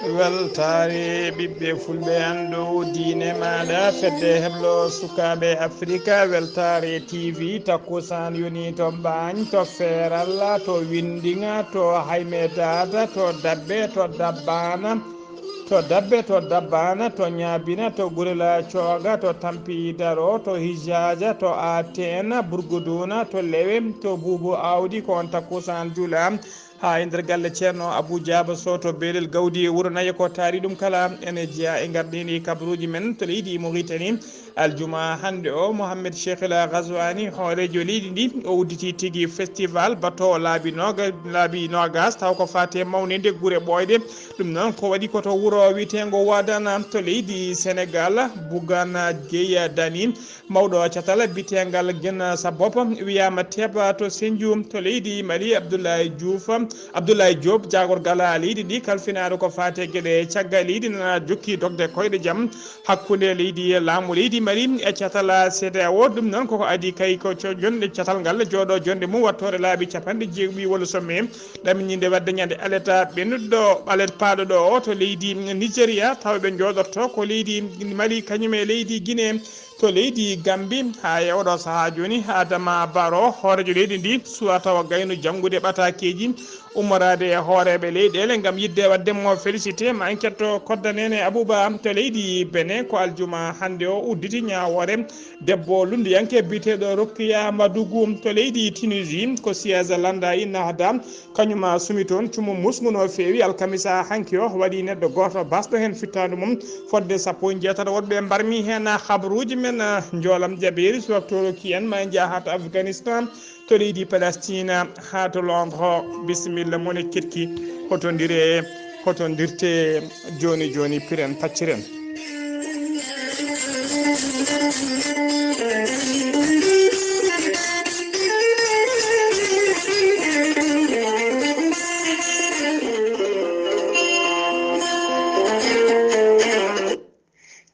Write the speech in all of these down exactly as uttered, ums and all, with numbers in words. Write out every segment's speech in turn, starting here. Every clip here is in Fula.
Weltaare ɓiɓɓe fulɓe, anndo diine maaɗa, fedde heblo sukaaɓe Afrika, weltaare T V, takkusaan yoni to Mbaañ, to Feeral, to Winndiŋa, to Haymedaata, to Dabbe, to Dabbaana, to Dabbe, to Dabbaana, to Ñaabina, to Gurela Cooga, to Tampi Daro, to Hijaaja, to Ateen, Burguduuna, to Lewe, to Buubu Aawdi, ko on takkusaan jula. Haa e nder galle Ceerno Abuu Jaaba Soh to Beelel Gawdi e wuro Nayo, ko taari ɗum kala ene jeyaa e ngardiindi kabaruuji men to leydi Muritani. Aljuma hannde o, Mohammed Cheikhel Ghazwani, hooreejo leydi ndi, o udditi tigi festival bato laabi nooga-, laabi noogas, taw ko faati e mawninde gure ɓooyɗe. Ɗum noon ko waɗi ko to wuro wiyeteengo Wadana to leydi Senegal. Bougane Gueye Dany, mawɗo catal biteengal Gen Sabop, wiyaama teeɓa to Senju to leydi Mali. Abdoulaye Diouf, Abdoulaye Diop, jaagorgal leydi ndi kalfinaaɗo ko faati e geɗe caggal leydi, nana jokki dogde koyɗe jam hakkunde leydi e laamu leydi Mali e catal C E D E A O. Ɗum noon koko adii kay ko co-, jonde catal ngal jooɗo jonde mum wattoore laabi capanɗe jeeguɓi walla sommet ɗamininde waɗde ñande aleta ɓennuɗo, alet paaɗo ɗo o to leydi Nigeria, tawa ɓe jooɗorto ko leydi Mali kañum e leydi Guinée. To leydi Gambi, haa e oɗo sahaa jooni, Adama Barrow, hooreejo leydi ndi, suwa tawa gayno janngude ɓataakeeji ummoraade e hooreeɓe leyɗeele ngam yiɗde waɗde mo félicité. Ma en ketto kodda Nene Abuba to leydi Benin, ko aljuma hannde o udditi ñaawoore debbo lunndiyanke biyeteeɗo Rokiya Madugu to leydi Tunisie, ko siyaasa lannda Innahda. Kañum sumi toon cumu musngu no feewi. Alkamisa hanki o waɗi neɗɗo gooto basɗo heen fittaandu mum. Fodde sappo e jeetati woɗɓe mbarmi heen habaruuji men. Njoolam jabeeri, so waktoro ki en ma en njaha to Afghanistan, to leydi Palestine, haa to Londres. Bisimilla mon e ketki, hotondire, hotondirte jooni jooni, piren pacciren.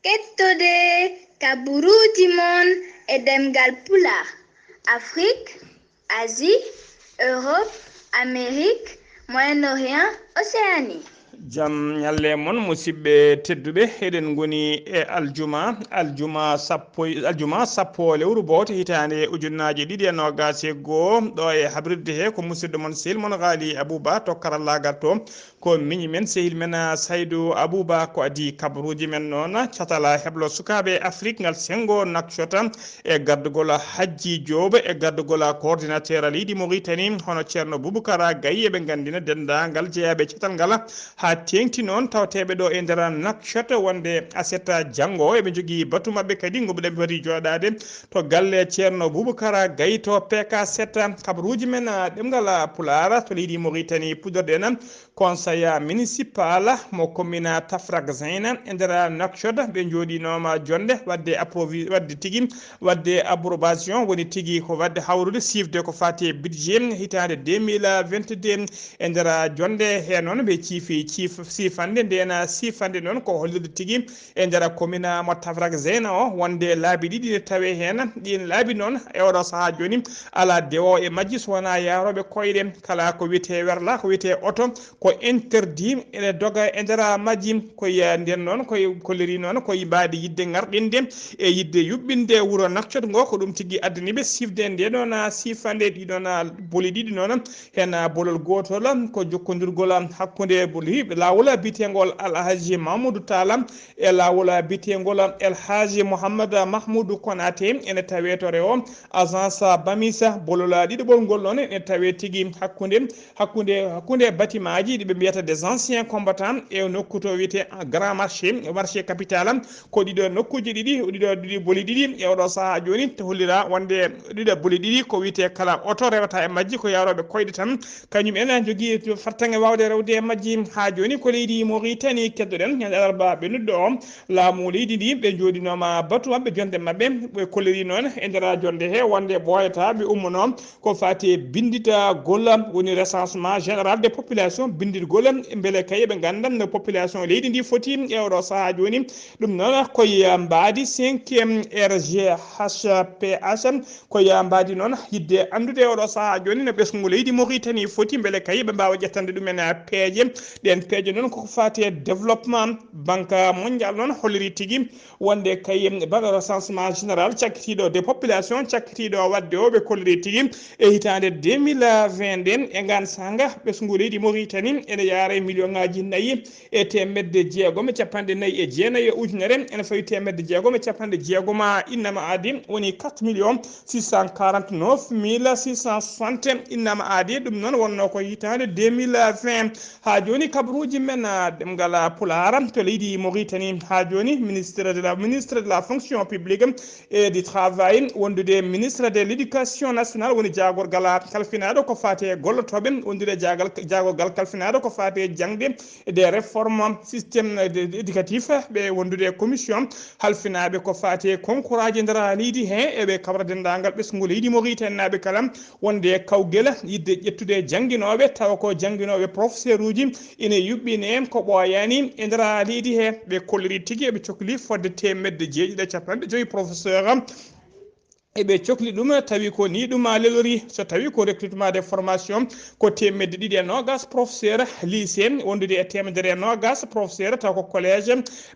Kettode kaburuuji mon e ɗemngal Pulaar, Afrik, Asie, Europe, Amérique, Moyen-Orient, Océanie. Jam ñalle mon, musidɓe tedduɓe. Eɗen ngoni e aljuma, aljuma sappo, aljuma sappo lewru bowte hitaande ujunnaaje ɗiɗi e noogaas e goo, ɗo e habrirde he ko musidɗo mon, sehil mon Ghali Abouba to karallaagal to. Ko miñi men, sehil men, ah, Saydu Abuba, ko adii kabaruuji men noon. Catala heblo sukaaɓe Afrik ngal senngo Nouakchott e gardugol Hajji Joob e gardugol coordinateur leydi Mauritanie, hono Ceerno Bubakara Gaye, eɓe nganndina denndaangal jeyaaɓe catal ngal. Haa teeŋti noon tawteeɓe ɗo e nder Nouakchott wonde aset janngo eɓe njogii batu maɓɓe kadi ngo ɓe ɗaɓɓi foti jooɗaade to galle Ceerno Bubakara Gaye to P K sept. Kabaruuji men, ah, ɗemngal Pulaar to leydi Mauritanie puɗɗorɗen. Conseil municipal mo commune Tafrak Zeyna e nder Nouakchott, ɓe njooɗinooma jonnde waɗde approvi-, waɗde tigi, waɗde approbation, woni tigi ko waɗde hawrude siifde ko faati e budget hitaande deux mille vingt-deux. E nder jonnde he noon ɓe ciifi ciif-, siifande, ndeen siifande noon ko hollirde tigi e nder commune mo Tafrak Zeyna o, wonde laabi ɗiɗi ne tawee heen. Ɗiin laabi noon e oɗo sahaa jooni alaa dewoowo e majji so wonaa yahrooɓe koyɗe. Kala ko wiyetee werla, ko wiyetee oto, ko interdit ene doga e nder majji. Ko ya-, nden noon, ko kolliri noon, ko mbaadi yiɗde ngarɗinde e yiɗde yuɓɓinde wuro Nouakchott ngo. Ko ɗum tigi addani ɓe siifde nde ɗoon siifande, ɗi ɗoon boli ɗiɗi noon. Heen bolol gootol ko jokkondirgol hakkunde boli, laawol biyeteengol Alhaji Mamadou Talla e laawol biyeteengol El Hadji Mouhammad Mahmoudou Konaté ene tawee to rewo agence Bamisa. Bolol ɗiɗaɓol ngol noon ene tawee tigi hakkunde, hakkunde, hakkunde batimaaji ɗi ɓe mbiyata des anciens combattants e nokku to wiyetee Grand Marché, marché capital. Ko ɗiɗo nokkuuji ɗiɗi, ɗiɗo, ɗiɗi boli ɗiɗi e oɗo sahaa jooni, to hollira wonde ɗiɗo boli ɗiɗi ko wiyetee kala oto rewata e majji ko yahrooɓe koyɗe tan. Kañum en njogii fartaŋŋe waawde rewde e majji. Haa jooni ko leydi Mauritanie keddoɗen, ñande alarba ɓennuɗo o, laamu leydi ndi ɓe njooɗinooma batu maɓɓe, jonnde maɓɓe. Ɓe kolliri noon e nder jonnde he wonde ɓooyataa ɓe ummono ko faati e binnditagol, woni recensement général de population, binndirgol mbele kay eɓe ngannda no population leydi ndi foti e oɗo sahaa jooni. Ɗum noon ko e mbaadi cinquième R G H P H. Ko e mbaadi noon yiɗde anndude oɗo sahaa jooni no ɓesngu leydi Mauritanie foti, mbele kay ɓe mbaawa ƴettande ɗumen peeje ɗen peeje noon koko faati e développement. Banque mondial noon holliri tigi wonde kay baɗo recensement général cakkitiiɗo de population cakkitiiɗo waɗde o, ɓe kolliri tigi e hitaande deux mille vingt nde, e ngaan saanga ɓesngu leydi Mauritanie ene yaara e million ngaaji nayi e teemedde jeegom e capanɗe nayi e jeenayi e ujunere, ene fawi teemedde jeegom e capanɗe jeegom innama aadi, woni quatre millions six cent quarante-neuf mille six cent soixante innama aadi. Ɗum noon wonnoo ko hitaande deux mille vingt. Haa jooni kabaruuji men, ah, ɗemngal, ah, Pulaar to leydi Mauritanie. Haa jooni ministre de la, ministre de la fonction publique et du travail, wondude ministre de l'éducation nationale, woni jaagorgal, ah, kalfinaaɗo ko faati e gollotooɓe, wondude jaagal, jaagorgal kalfinaaɗo ko faati e jaŋde, des réformes système, eh, de, éducatif, ɓe wondude e commission halfinaaɓe ko faati e concours aji nder leydi he, eɓe kabra denndaangal ɓesngu leydi Mauritanie naaɓe kala, wonde e kawgel yidde ƴettude jannginooɓe, tawa ko jannginooɓe professeur uji ina yuɓɓine ko ɓooyaani e nder leydi he. Ɓe kolliri tigi eɓe cokli fodde teemedde jeeɗiɗi e capanɗe joyi professeur. Eɓe cokli ɗum, tawi ko ni ɗum lelori. So tawi ko recrutement de formation, ko teemedde ɗiɗi e noogas professeur lycée, wondude e teemedere e noogas professeur taw ko collège,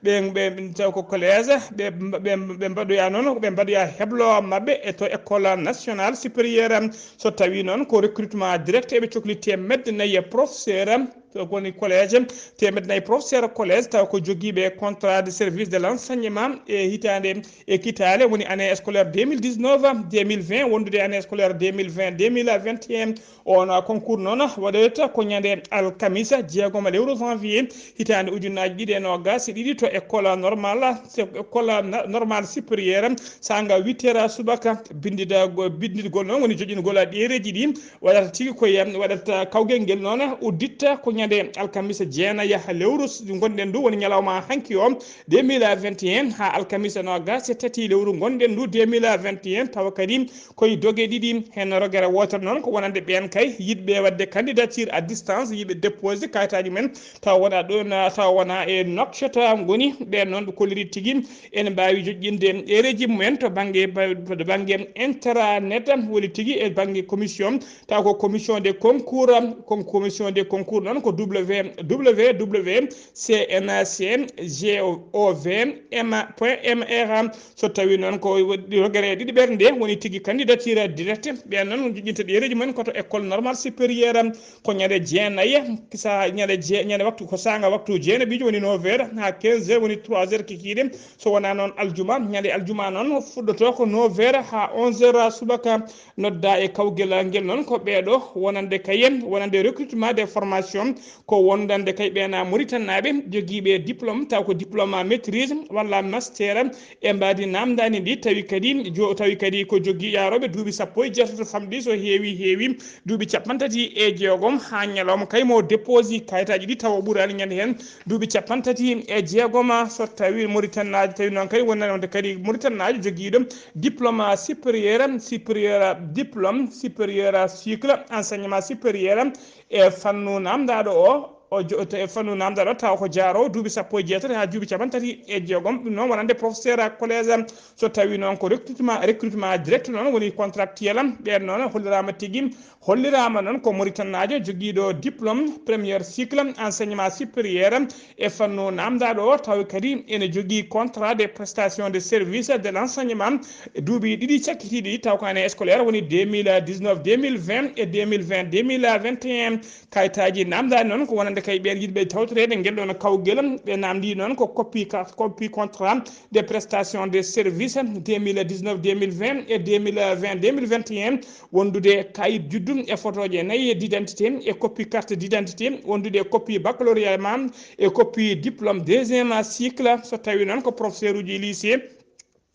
ɓe, ɓe, taw ko collège, ɓe, ɓe, ɓe mbaɗoya noon, ɓe mbaɗoya heblo maɓɓe e to école nationale supérieure. So tawi noon ko recrutement direct, eɓe cokli teemedde nayi e professeur, to woni collège, teemedde nayi professeur collège, taw ko jogiiɓe contrat de service de l'enseignement e hitaande e kitaale, woni année scolaire deux mille dix-neuf deux mille vingt, wondude année scolaire deux mille vingt deux mille vingt et un. On concours noon waɗoyta ko ñande alkamisa jeegom lewru janvier hitaande ujunnaaji ɗiɗi e noogas e ɗiɗi to école normale, école na-, normale supérieure, saanga huit heures subaka. Binndida-, binnditgol noon woni joƴƴingol ɗereeji ɗi waɗata tigi ko yam-, waɗata kawgel ngel noon udditta ko ñande alkamisa jeenayi lewru s-, ngonɗen ndu, woni ñalawma hanki o deux mille vingt et un, haa alkamisa noogas e tati lewru ngonɗen ndu deux mille vingt et un, tawa kadi koye doge ɗiɗi, heen rogere wootere noon ko wonande ɓeen kay yiɗɓe waɗde candidature à distance, yiɗɓe déposé kayitaaji men, tawa wona ɗon, tawa wona e Nouakchott ngoni. Ɓeen noon ɓe kolliri tigi ene mbaawi joƴƴinde ɗereeji mumen to bannge, to bannge internet, woni tigi e bannge commission, taw ko commission des concours, com-, commission des concours noon ko W W W C N C G O V M point M R. So tawi noon ko waɗi rogere ɗiɗi ɓernde, woni tigi candidature direct, ɓeen noon joƴƴinta ɗereeji mumen ko to école normale supérieure, ko ñande jeenayi, kisa ñande je-, ñande waktu, ko saanga waktu jeenaɓijo, woni neuf heures haa quinze heures, woni trois heures kikiiɗe. So wonaa noon aljuma, ñande aljuma noon fuɗɗotoo ko neuf heures haa onze heures subaka. Nodda e kawgel ngel noon ko ɓeeɗo wonande kayen, wonande recrutement des formations, ko wondande kay ɓeena Mauritanie naaɓe jogiiɓe diplôme, taw ko diplôme maîtrise walla master e mbaadi naamndaani ndi, tawi kadi jo-, tawi kadi ko jogii yaarooɓe duuɓi sappo e jeetati famɗi, so heewi heewi duuɓi capanɗe tati e jeegom haa ñalawma kay mo déposé kayitaaji ɗi, tawa o ɓuraani ñande heen duuɓi capanɗe tati e jeegom. So tawi Mauritanie naajo tawi noon kay wonande wonde kadi Mauritanie naajo jogiiɗo diplôme supérieur, supérieur diplôme supérieur cycle enseignement supérieur e fannu naamndaaɗo o, o jo-, to e fannu naamndaaɗo tawa ko jaaroowo duuɓi sappo e jeetati haa duuɓi capanɗe tati e jeegom. Ɗum noon wonande professeur à collège. So tawi noon ko recrutement, recrutement direct noon woni contractuel, ɓeen noon holliraama tigi, holliraama noon ko Mauritanie naajo jogiiɗo diplôme premier cycle enseignement supérieur e fannu naamndaaɗo o, tawi kadi ene jogii contrat de prestation de service de l'enseignement duuɓi ɗiɗi cakkitiiɗi, taw ko année scolaire woni deux mille dix-neuf deux mille vingt e deux mille vingt deux mille vingt et un. Kayitaaji naamndaani noon ko wonande kay ɓeen yiɗɓe tawtoreede ngel ɗoon kawgel. Ɓe naamndii noon ko copie ka-, copie contrat de prestation de service deux mille dix-neuf deux mille vingt e deux mille vingt deux mille vingt et un, wondude kayit juddu e fotooje nayi d'identité e copie carte d'identité, wondude copie baccalauréat ma e copie diplôme deuxième cycle. So tawi noon ko professeur uji lycée,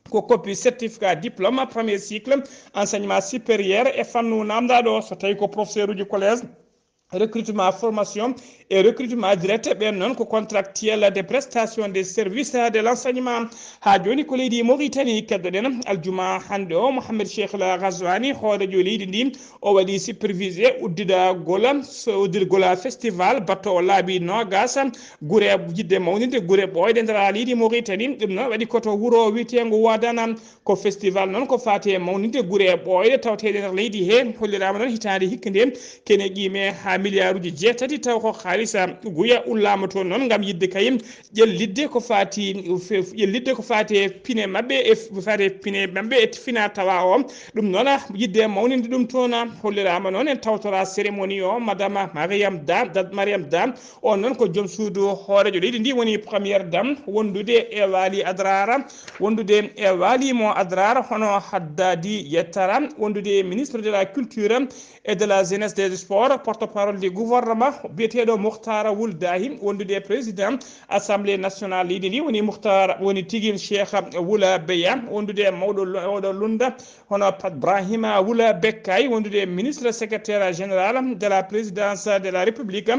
ko copie certificat diplôme premier cycle enseignement supérieur e fannu naamndaaɗo o. So tawi ko professeur uji collège, recrutement formation et recrutement direct, ɓeen noon ko contractuel de prestation de service de l'enseignement. Haa jooni ko leydi Mauritanie keddoɗen. Aljuma hannde o, Mohamed Cheikh El Ghazouani, hooreejo leydi ndi, o waɗi supervisé uddidagol, so uddirgol festival battoowo laabi noogas, gure yidde mawninde gure ɓooyɗe nder leydi Mauritanie. Ɗum noon waɗi ko to wuro wiyeteengo Wadana. Ko festival noon ko faati e mawninde gure ɓooyɗe tawteeɗe nder leydi he. Holliraama noon hitaande hikka nde, kene qiime haa Miliyaaruuji jeetati taw ko haalisa guya ullaama toon noon ngam yiɗde kay ƴellitde ko faati, ƴellitde ko faati e pine maɓɓe, e faati e pine maɓɓe e fina tawa o. Ɗum noon yiɗde mawninde ɗum toon holliraama noon en tawtora cérémonie o madame Mariam Da, Mariam Da. On noon ko joom suudu hooreejo leydi ndi woni première dame wondude e Waali Adrara, wondude e Waali mo Adrara hono Haddadi Yettara, wondude e ministre de la culture et de la jeunesse, des sports, porte-parole du gouvernement, biyeteeɗo Mukhtar Wul Dahi, wondude e président assemblée nationale leydi ndi woni Mukhtar, woni tigi Cheikh Wula Beya, wondude e mawɗo lo-, oɗo lunda hono Pat Brahima Wula Bekkay, wondude e ministre secrétaire général de la présidence de la République,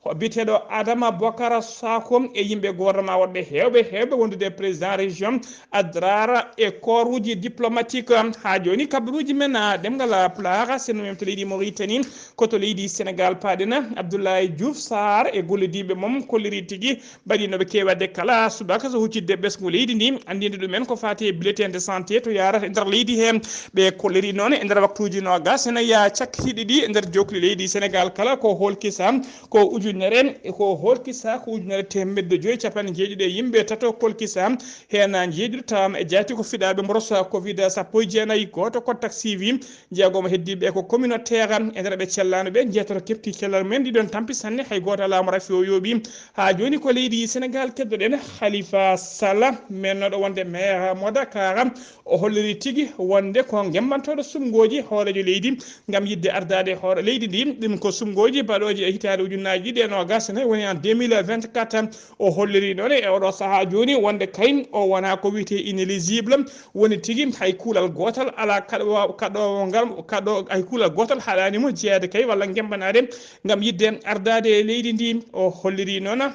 biyeteeɗo Adama Bokara Sako e yimɓe gouvernement woɗɓe heewɓe, heewɓe wondude e président région Adrara e corps uji diplomatique. Haa jooni kabaruuji men, ah, ɗemngal, ah, Pulaar, senndu men to leydi Mauritanie, ko to leydi Sénégal paaɗen. Abdoulaye Diouf Sarr e gollodiiɓe mum kolliri tigi mbaɗi no ɓe keewi waɗde kala subaka so huccitde ɓesngu leydi ndi, anndinde ɗumen ko faati e bulletin de santé to yaarata e nder leydi he. Ɓe kolliri noon e nder waktuuji noogas ene yaha cakkitiiɗi ɗi e nder jokli leydi Sénégal kala ko holkisa ko ujunere, ko holkisa ko ujunere teemedde joyi capanɗe jeeɗiɗi e yimɓe tato kolkisa, heen njeeɗiɗo tawama e jaati ko fiɗaaɓe mboros covid sappo e jeenayi, gooto contact suivi, jeegom heddiiɓe ko communautaire, e nder ɓe cellaano ɓe jeetato kefti cellal mumen, ɗiɗon tampi sanne, hay gooto alaa mo rafi o yooɓi. Haa jooni ko leydi Sénégal keddoɗen. Khalifa Sall, mennoɗo wonde maire mo Dakar, o holliri tigi wonde ko ngemmantooɗo sumngooji hooreejo leydi ngam yiɗde ardaade hoore leydi ndi. Ɗum ko sumngooji baɗooji e hitaande ujunnaaji ɗiɗi e noogas e nayi, woni en deux mille vingt-quatre. O holliri noon e oɗo sahaa jooni wonde kay o wonaa ko wiyetee inéligible, woni tigi hay kuulal gootal alaa kaɗo-, kaɗoongal, kaɗo-, hay kuulal gootal haɗaani mo jeyaade kay walla ngemmanaade ngam yiɗde ardaade e leydi ndi. O holliri noon,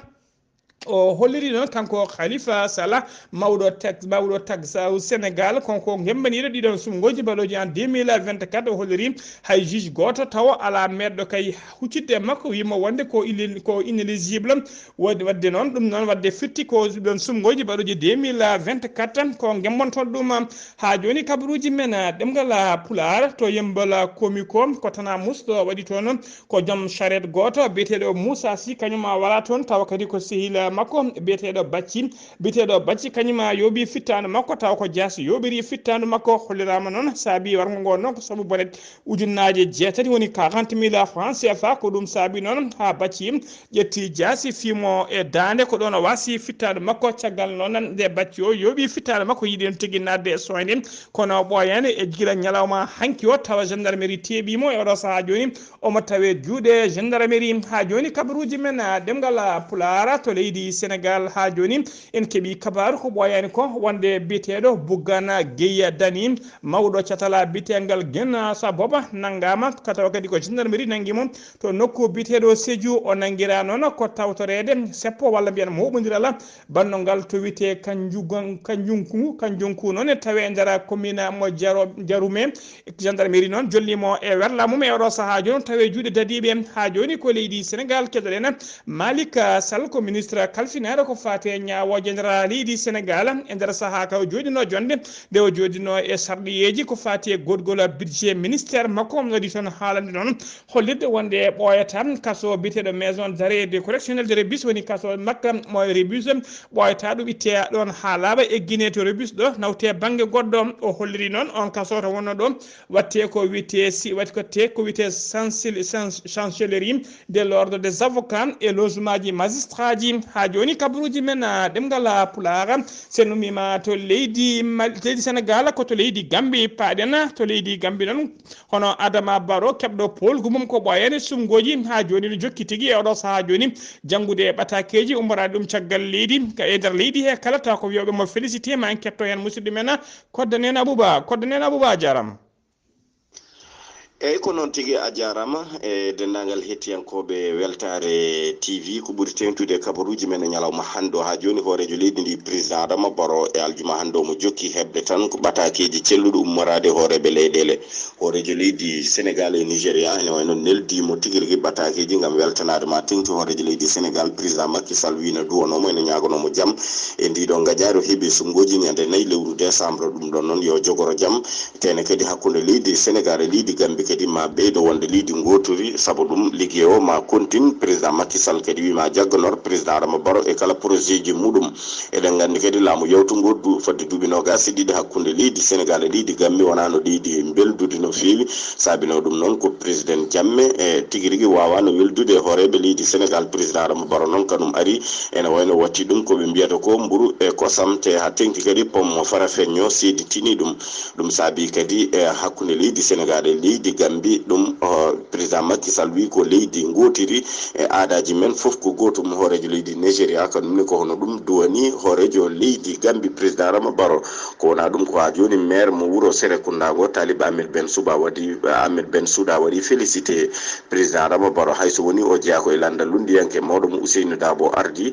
o holliri noon kanko Khalifa Sall, mawɗo tag-, mawɗo tagsaw Sénégal, kanko ngemmaniiɗo ɗiɗon sumngooji baɗooji en deux mille vingt-quatre. O holliri hay juge gooto tawa alaa meeɗɗo kay huccitde e makko, wiimo wonde ko ilin-, ko inéligible. Waɗde, waɗde noon, ɗum noon waɗde firti ko ɗon sumngooji baɗooji deux mille vingt-quatre ko ngemmantooɗo ɗum. Haa jooni kabaruuji men, ah, ɗemngal, ah, Pulaar to Yemmbal, ah, Komiko, ko Tana Mus ɗo waɗi toon ko joom charette gooto biyeteeɗo Moussa Sy, kañum, ah, wara toon tawa kadi ko sehil, ah, makko biyeteeɗo Bacci, biyeteeɗo Bacci kañum, ah, yooɓi fittaandu makko tawa ko jaasi yooɓiri fittaandu makko. Holliraama noon saabi warngo ngo noon ko sabu bone ujunnaaje jeetati woni quarante mille francs C F A. Ko ɗum saabi noon haa Bacci ƴetti jaasi fiimo e daande, ko ɗoon o wasi fittaandu makko. Caggal noon nde Bacci o yooɓi fittaandu makko yiɗi en tigi naatde e soyde, kono ɓooyaani e gila ñalawma hanki o tawa gendarmerie teeɓi mo e oɗo sahaa jooni omo tawe juuɗe gendarmerie. Haa jooni kabaruuji men, ah, ɗemngal, ah, Pulaar to leydi Sénégal haa jooni en keɓi kabaaru ko ɓooyaani ko wonde biyeteeɗo Bougane Gueye Dany, mawɗo catala biyeteengal Gen Saboba nanngaama, ka tawa kadi ko gendarmerie nanngi mo to nokku biyeteeɗo Sédhiou. O nanngiraa noon ko tawtoreede seppo walla mbiyen mooɓondiral bannungal to wiyetee Kanjugan-, Kanjunku, Kanjunku noon e tawee e nder commune mo Jaro-, Jarume. Gendarmerie noon jolni mo e werla mum e oɗo sahaa jooni tawi e juuɗe dadiiɓe. Haa jooni ko leydi Sénégal keɗoɗen. Malick Sall ko ministre kalfinaaɗo ko faati e ñaawooje nder leydi Sénégal e nder sahaa ka o jooɗinoo jonnde nde o jooɗinoo e sarɗiyeeji ko faati e goɗgol budget ministère makko. Omo waɗi toon haalande noon hollirde wonde ɓooyata kaso biyeteeɗo maison d'arrêt et de correctionnel de Rebus, woni kaso makka mo e Rebus, ɓooyata ɗum ittee ɗoon haa laaɓa, egginee to Rebus ɗo nawtee bannge goɗɗo. O holliri noon on kaso to wonnoo ɗo waɗtee ko wiyetee si-, waɗi ko te-, ko wiyetee chancel-, chan-, chancellerie de l'ordre des avocats e logement ji magistrat ji. Haa jooni kabaruuji men, ah, ɗemngal, ah, Pulaar, so en ummiima to leydi Mal-, leydi Sénégal, ko to leydi Gambie paaɗen. To leydi Gambie noon, hono Adama Barrow, keɓɗo poolgu mum ko ɓooyaani sumngooji, haa jooni no jokki tigi e oɗo sahaa jooni janngude e ɓataakeeji ummoraaɗi ɗum caggal leydi, ka e nder leydi he kala, taw ko wiyooɓe mo félicité, ma en ketto heen musidɗo men, Koddanen Abouba, Koddanen Abouba, a jaaraama. Eeyi, ko noon tigi, a jaaraama. E denndaangal hettiyankooɓe Weltaare T V, ko ɓuri teeŋtude e kabaruuji men e ñalawma hannde o. Haa jooni, hooreejo leydi ndi, président Adama Barrow, e aljuma hannde o, mo jokki heɓde tan ko ɓataakeeji celluɗi ummoraade e hooreeɓe leyɗeele. Hooreejo leydi Sénégal e Nigéria, ene wayi noon, neldi mo tigi rigi ɓataakeeji ngam weltanaade ma teeŋti hooreejo leydi Sénégal, président Macky Sall, wii no duwanoo mo, ene ñaaganoo mo jam. E ndii ɗoo ngajaari, o heɓi sumngooji ñande nayi lewru décembre, ɗum ɗoon noon yo jogoro jam. Tene kadi hakkunde leydi Sénégal e leydi Gambie kadi ma ɓeydo wonde leydi ngootiri, sabu ɗum liggey o ma kontin. Président Macky Sall kadi wi ma jagganor président Adama Barrow e kala projet ji muɗum. Eɗen nganndi kadi laamu yawtungo du fodde duuɓi noogaas e ɗiɗi hakkunde leydi Sénégal e leydi Gambie wonano leydi mbeldude no feewi. Saabino ɗum noon ko président Jammeh e tigi rigi waawano weldude e hooreeɓe leydi Sénégal, président Adama Barrow noon kanum ari ene wayno watti ɗum ko ɓe mbiyata ko mburu e kosam, te ha teŋti kadi pom mo Farafeñño seeditini ɗum. Ɗum saabi kadi e hakkunde leydi Sénégal e leydi Gambie ɗum, o, président Macky Sall wi ko leydi ngootiri e aadaji men fof ko gootum. Hooreejo leydi Nigeria kanum ne ko hono ɗum duwani hooreejo leydi Gambie président Adama Barrow. Ko wona ɗum ko ha joni maire mo wuro Serekunda ngo Talib Ahmed Ben Suba waɗi, Ahmed Ben Suda waɗi félicité président Adama Barrow, hayso woni o jeyaa ko e landa lundiyanke mawɗo mo Ousseynou Dabo ardi.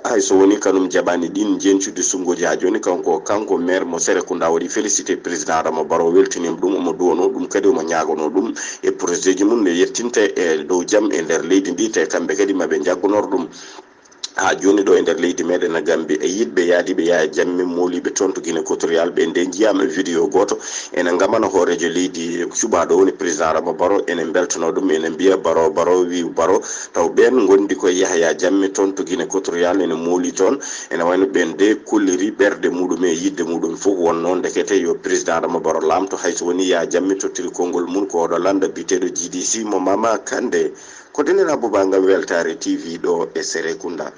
Hay so woni kanum jaɓani ɗin jencude sunngoji ha joni, kanko, kanko maire mo Serekunda waɗi félicité président Adama Barrow, weltinima ɗum, omo duwano ɗum kadi, omo ñaagano ɗum e projet ji mum nde yettinte e dow jam e nder leydi ndi, te kamɓe kadi maɓe jaggonor ɗum. Ha joni ɗo e nder leydi meɗen Gambie, e yiɗɓe yaadiɓe Yaya Jammeh, mooliɓe toon to Guinée Equatorial, ɓe nde jiyama e vidéo goto ene ngamana hoorejo leydi cuɓaɗo woni président Adama Barrow, ene beltano ɗum, ene mbiya Barrow, Barrow wi Barrow. Taw ɓen gondi koye Yahaya Jammeh toon to Guinée Equatorial, ene mooli toon. Ene wayno ɓen de kolliri ɓerɗe muɗum e yidde muɗum fof wonno ndekete yo président Adama Barrow laamto, hayso woni Yaya Jammeh tottiri konngol mum ko oɗo landa biteɗo G D C mo Mama Kande. Ko denen Abouba ngam weltare T V ɗo e Serekunda.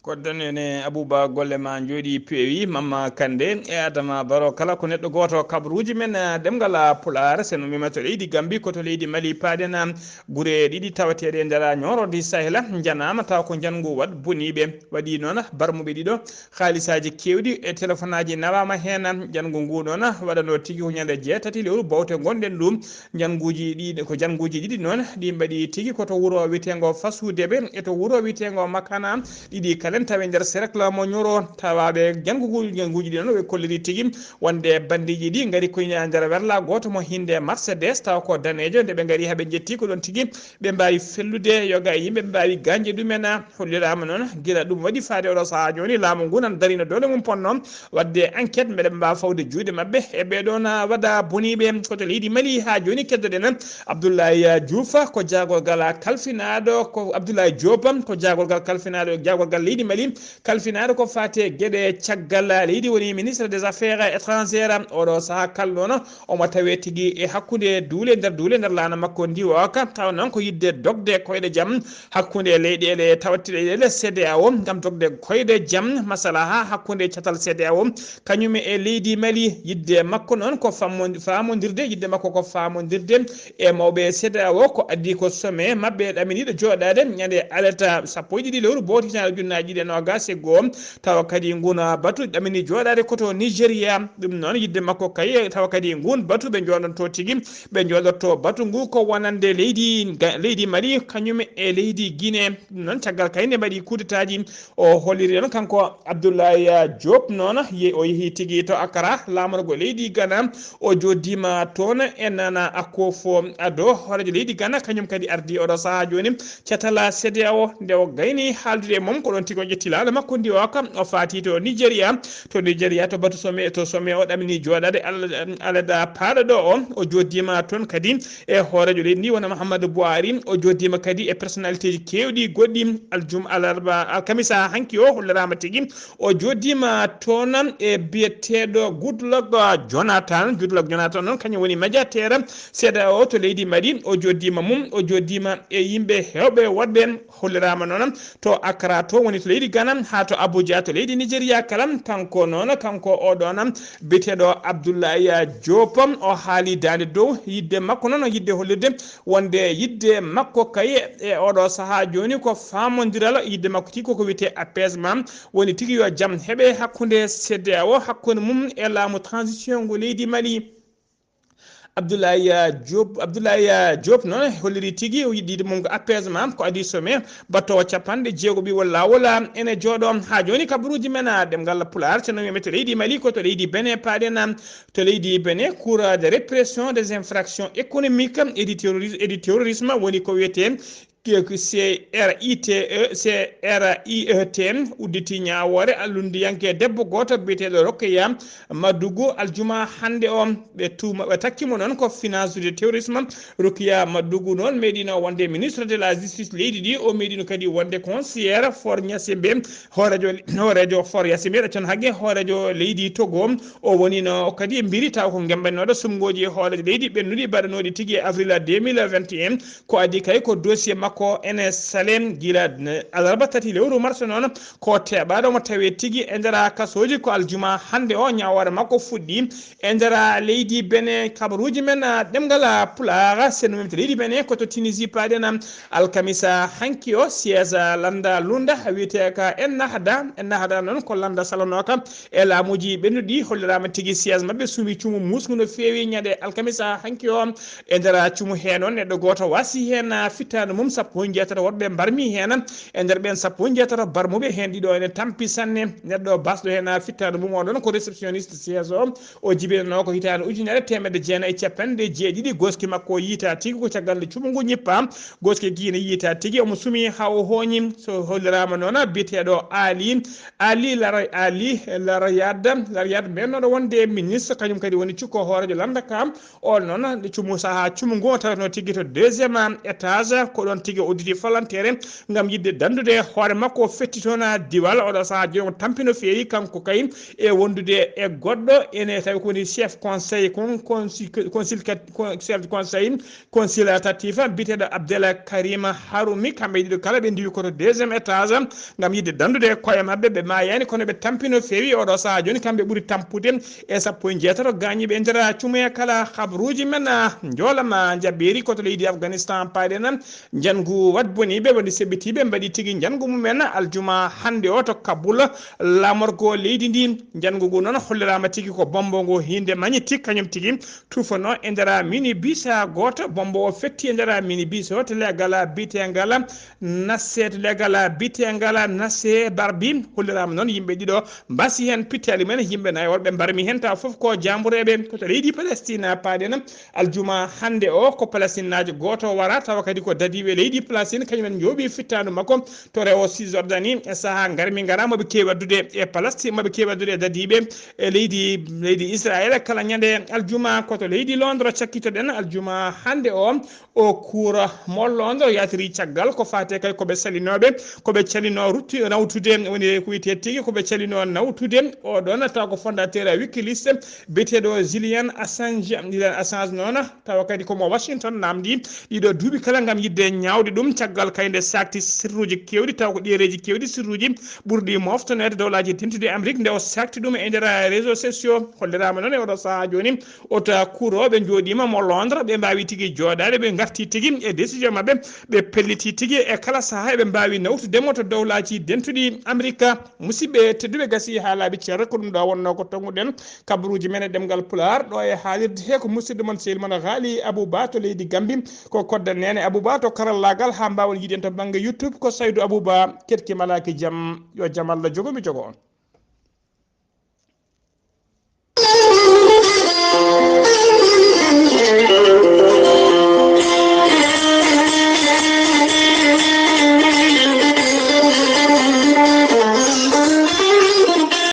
Ko denen Abouba, golle ma njooɗi peewi. Mama Kande e Adama Barrow, kala ko neɗɗo gooto, kabaruuji men, eh, ɗemngal, ah, Pulaar, sen ummima to leydi Gambi, ko to leydi Mali paaɗen, ah, gure ɗiɗi tawateeɗe e nder, ah, ñooro di Sahel, njanaama taw ko njanngu waɗ boniiɓe. Waɗi noon barmuɓe ɗiɗo, haalisaaji keewɗi e telefonaaji nawaama heen. Njanngu ngu noon waɗanoo tigi ko ñande jeetati lewru bowte ngonɗen ɗum. Njannguuji ɗi, ko njannguuji ɗiɗi noon, ɗi mbaɗi tigi ko to wuro wiyeteengo Fasu Debe e to wuro wiyeteengo Makana. Ɗiɗi kalen tawi nder cercle mo Ñoro, tawaaɓe janngugol njannguuji ɗi noon, ɓe kolliri tigi wonde banndiiji ɗi ngari ko ina nder werla gooto mo hinnde Mercedes, tawa ko daneejo. Nde ɓe ngari haa ɓe njetti ko ɗoon tigi ɓe mbaawi fellude yoga e yimɓe, ɓe mbaawi gaañde ɗumen. Holliraama noon gila ɗum waɗi faade oɗo sahaa jooni, laamu ngu nan darino doole mum ponno waɗde enquête, mbeɗa mbaawa fawde juuɗe maɓɓe e ɓee ɗoon waɗa boniiɓe. Ko to leydi Mali haa jooni keddoɗen Abdoulaye Diouf, ko jaagorgal kalfinaaɗo, ko Abdoulaye Diop, ko jaagorgal kalfinaaɗo, jaagorgal leydi Mali kalfinaaɗo ko faati e geɗe caggal leydi, woni ministre des affaires étrangères. Oɗo sahaa kalnono omo tawee tigi e hakkunde duule nder duule nder laana makko ndiwooka, taw noon ko yiɗde dogde koyɗe jam hakkunde leyɗeele tawtiɗe leyɗeele C D A O ngam dogde koyɗe jam masalaha hakkunde catal C D A O kañum e leydi Mali. Yiɗde makko noon ko fammo-, faamondirde, yiɗde makko ko faamondirde e mawɓe C D A O, ko addi ko sommet maɓɓe ɗaminiiɗo jooɗaade ñande alata sappo e ɗiɗi lewru bowti hitaande ujunnaaji ɗiɗi e noogaas e goo. Tawa kadi ngun batu ɗamini jooɗaade ko to Nigeria. Ɗum noon yiɗde makko kay, tawa kadi ngun batu ɓe njooɗonto tigi, ɓe njooɗotto batu ngu ko wonande leydi Ga-, leydi Mali, kañum e leydi Guinée. Ɗum noon caggal kay nde mbaɗi kudetaaji, o holliri noon kanko Abdoulaye Diop noon, ye-, o yehi tigi to Accra, laamorgo leydi Ghana, o jooɗiima toon e Nana Akufo-Addo, hooreejo leydi Ghana, kañum kadi ardi oɗo sahaa jooni catal C D A O. Nde o gayni haaldude e mum, ko ɗoon tigi o ƴetti laana makko ndi o ka, o faati to Nigeria. To Nigeria, to batu sommet, to sommet o ɗamini jooɗaade Al-, Alada Paaɗo ɗo o, o jooɗiima toon kadi e hooreejo leydi ndi wona Muhammadu Buhari. O jooɗiima kadi e personnalité ji keewɗi goɗɗi, aljum-, alarba, alkamisa hanki o holliraama tigi. O jooɗiima toon e biyeteeɗo Goodluck Jonathan. Goodluck Jonathan noon, kañum woni médiateur C D A O to leydi Mali. O jooɗiima mum, o jooɗiima e yimɓe heewɓe woɗɓe. Holliraama noon to Accra to woni to leydi Ghana, haa to Abuja to leydi Nigeria kala. Kanko noon, kanko oɗo noon biyeteeɗo Abdoulaye Diop, o haali daande dow yiɗde makko noon, yiɗde hollirde wonde yiɗde makko kay e oɗo sahaa jooni ko faamondiral, yiɗde makko tigi koko wiyetee apaisement, woni tigi yo jam heɓe hakkunde C D A O, hakkunde mum e laamu transition ngu leydi Mali. Abdoulaye Diop, Abdoulaye Diop noon holliri tigi o yiɗi yiɗde mum ko apaisement, ko adii sommet battoowo capanɗe jeego ɓiwol laawol ene jooɗo. Haa jooni kabaruuji men, ah, ɗemngal Pulaar, so noon wiyetee to leydi Mali, ko to leydi Benin paaɗen, ah, to leydi Benin, Cour de répression des infractions économiques et du terrorisme, et du terrorisme, woni ko wiyetee C R I T E, C R I E T udditi ñaawoore allundiyanke debbo gooto biyeteeɗo Rokeya Madugu aljuma hannde o. Ɓe tuuma, ɓe takki mo noon ko finance de terrorisme. Rokeya Madugu noon meeɗino wonde ministre de la justice leydi ndi, o meeɗino kadi wonde conseillère for Niassembé, hooreejo, hooreejo for Niassembé, ɗaccon hakke hooreejo leydi Togo. O wonino kadi mbiri taw ko gembanooɗo sumngooji hooreejo leydi ɓennuɗi baɗanooɗi tigi e avril deux mille vingt et un. Ko adii kay ko dossier makko ene sale gila, eh, alarba tati lewru mars noon, ko teɓaaɗo mo tawi tigi e nder kasooji. Ko aljuma hannde o ñaawoore makko fuɗɗi e nder leydi Benin. Kabaruuji men, ah, ɗemngal, ah, Pulaar, sendu men to leydi Benin ko to Tunisie paaɗen, ah, alkamisa hanki o, siège, ah, lannda Lunda wiyetee ka Ennahda. Ennahda noon ko lannda salanooka e laamuuji ɓennuɗi, holliraama tigi siège maɓɓe suumi cumu muusngu no feewi ñande alkamisa hanki o. E nder cumu hee noon, neɗɗo gooto waasi heen, ah, fittaandu mum, sappo e jeetato woɗɓe mbarmi heen. E nder ɓeen sappo e jeetato barmuɓe heen, ɗiɗo ene tampi sanne. Neɗɗo basɗo heen, ah, fittaandu mum, oɗon ko réceptionniste siège o. O jibinanoo ko hitaande ujunere teemedde jeenayi e capanɗe jeeɗiɗi. Gooski makko o yiytaa tigi ko caggal nde cumu ngu ñippaa. Gooski gii ne yiytaa tigi, omo sumi haa o hooñi. So holliraama noon, biyeteeɗo Ali, Ali Lara-, Ali Larayad, Larayad mbeɗo wonde ministre, kañum kadi woni cukko hooreejo lannda ka. On noon, nde cumu sahaa cumu ngu, o tawatno tigi to deuxième étage, ko ɗoon tigi o udditi falanteere ngam yiɗde danndude hoore makko, o fetti toon diwal. Oɗo sahaa jooni o tampi no feewi, kanko kay, e wondude e goɗɗo, ene tawi ko woni chef conseil, kon-, consi-, consulta-, con-, chef de conseil consultatif, biyeteeɗo Abdel Karim Harumi. Kamɓe ɗiɗo kala ɓe ndiwi ko to deuxième étage ngam yiɗde danndude koye maɓɓe. Ɓe maayaani, kono ɓe tampi no feewi. Oɗo sahaa jooni, kamɓe ɓuri tampude e sappo e jeetato gaañiiɓe e nder cumuya kala. Habruuji men, ah, njoolama njaɓɓeeri ko to leydi Afghanistan paaɗen. Njanngu waɗ boniiɓe woni seɓɓitiiɓe mbaɗi tigi njanngu mumen aljuma hannde o to Kabul, laamorgo leydi ndi. Njanngu ngu noon holliraama tigi ko bombo ngo hiinde mañi tigi kañum tigi tufanoo e nder minibus gooto. Bombo o fetti e nder minibus o to leegal biyeteegal Nasse, to leegal biyeteegal Nasse Barbi. Holliraama noon yimɓe ɗiɗo mbasi heen pittaali mumen, yimɓe nayo woɗɓe mbarmi heen, tawa fof ko jaambureeɓe. Ko to leydi Palestine paaɗen aljuma hannde o, ko Palestinnaajo gooto wara, tawa kadi ko dadiiɓe leydi Palestine, kañum en njooɓi fittaandu makko to rewo Cisjordanie. E sahaa ngarmi ngara, moɓe keewi addude e Palestine, moɓe keewi addude e dadiiɓe e leydi, leydi Israel kala ñande aljuma. Ko to leydi Londres cakkitoɗen aljuma hannde o. O kuura mo Londres yaltiri caggal ko faate kay ko ɓe salinooɓe, ko ɓe calinoo rutti nawtude, woni ko wiyetee tigi ko ɓe calinoo nawtude. O ɗoon tawa ko fondateur Wikileaks, biyeteeɗo Julian Assange. Julian Assange noon, tawa kadi ko mo Washington naamndi ɗiɗo duuɓi kala ngam yiɗde ñaawde ɗum, caggal kay nde saakti sirruuji keewɗi, tawa ko ɗereeji keewɗi, sirruuji ɓurɗi mooftoneede Dowlaaji Dentuɗi Amrik, nde o saakti ɗum e nder réseaux sociaux. Holliraama noon e oɗo sahaa jooni, wota kuurooɓe njooɗiima mo Londres, ɓe mbaawi tigi jooɗaade, ɓe ngarti tigi e décision maɓɓe, ɓe pelliti tigi e kala sahaa eɓe mbaawi nawtude mo to Dowlaaji Dentuɗi Amrik. Musidɓe tedduɓe, gasi haa laaɓi cer, ko ɗum ɗo wonnoo ko tonguɗen kabaruuji men e ɗemngal Pulaar, ɗo e haalirde he ko musidɗo mon, sehil mon Haali Abouba to leydi Gambi, ko kodda Neene Abouba to karallaagal, haa mbaawon yiiden to bannge YouTube ko Saydu Abouba. Keɗki malaaki jam, yo jam Allah jogo mi jogo on.